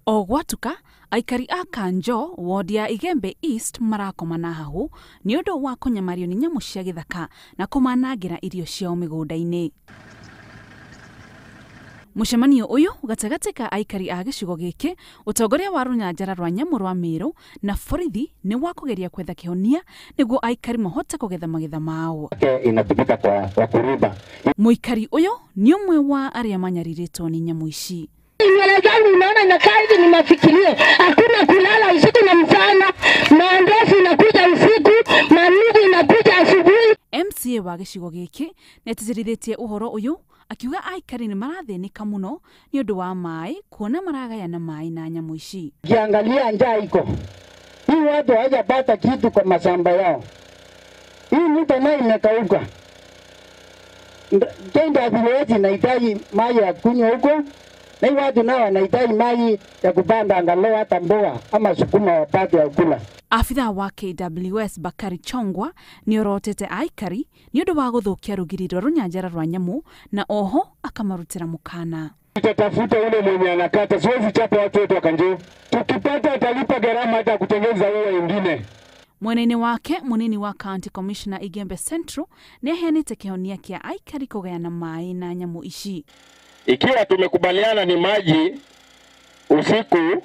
O gwatuka aikari a Kanjo wodi ya Igembe East marakoma na hahu nĩ ũndũ wa kũnyamario nĩ nyamũ cia gĩthaka na kũmanangĩra irio ciao mĩgũnda-inĩ. Mũcemanio ũyũ gatagatĩ ka aikari a gĩcigo gĩkĩ, ũtongoria wa rũnyanjara rwa nyamũ rwa Meru na borithi nĩ wa kũgeria gwetha kĩhonia nĩguo aikari mahote kũgetha magetha mao. Inatumika kwa wakulima. Mũikari ũyũ nĩ ũmwe wa arĩa manyarirĩtwo nĩ nyamũ ici. Nywele zangu unaona inakaa hivi ni mafikirio. Hakuna kulala usiku na mchana. Maandofu inakuja usiku, manugu inakuja asubuhi. MCA wa gĩcigo gĩkĩ nĩatĩtĩrithĩtie ũhoro ũyũ akiuga aikari nĩ marathĩnĩka mũno nĩ ũndũ wa maĩ kuona maragayana maĩ na nyamũ ici. Ukiangalia njaa iko. Hii watu hawajapata kitu kwa mashamba yao. Hii mito nayo imekauka. Kenda village inahitaji maji ya kunywa huko. Na hii watu nao wanahitaji maji ya kupanda angalau hata mboga ama sukuma wapate ya kula. Abithaa wa KWS Bakari Chongwa nĩorotete aikari nĩ ũndũ wa gũthũkia rũgiri rwa rũnyanjara rwa nyamũ na oho akamarutĩra mũkana. Tutatafuta ule mwenye anakata, siwezi chapa watu wetu wa Kanjo. Tukipata atalipa gharama hata kutengeza huo wengine. Mwena-inĩ wake munini wa County Commissioner Igembe Central nĩaheanĩte kĩhonia kĩa aikari kũgayana maĩ na nyamũ ici. Ikiwa tumekubaliana ni maji usiku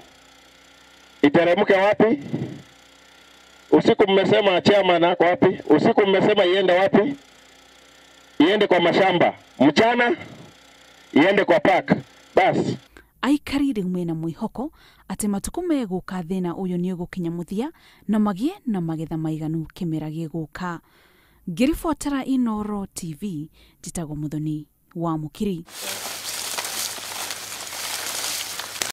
iteremke wapi? Usiku mmesema chairman ako wapi? Usiku mmesema iende wapi? Iende kwa mashamba. Mchana iende kwa park. Bas. Aikari rĩu mena mwĩhoko atĩ matukũ megũka thĩna ũyũ nĩ ũgũkinya mũthia na magĩe na magetha maiganu kĩmera gĩgũka. Ngĩribotera Inooro TV, njĩtagwo Muthoni wa Mũkiri.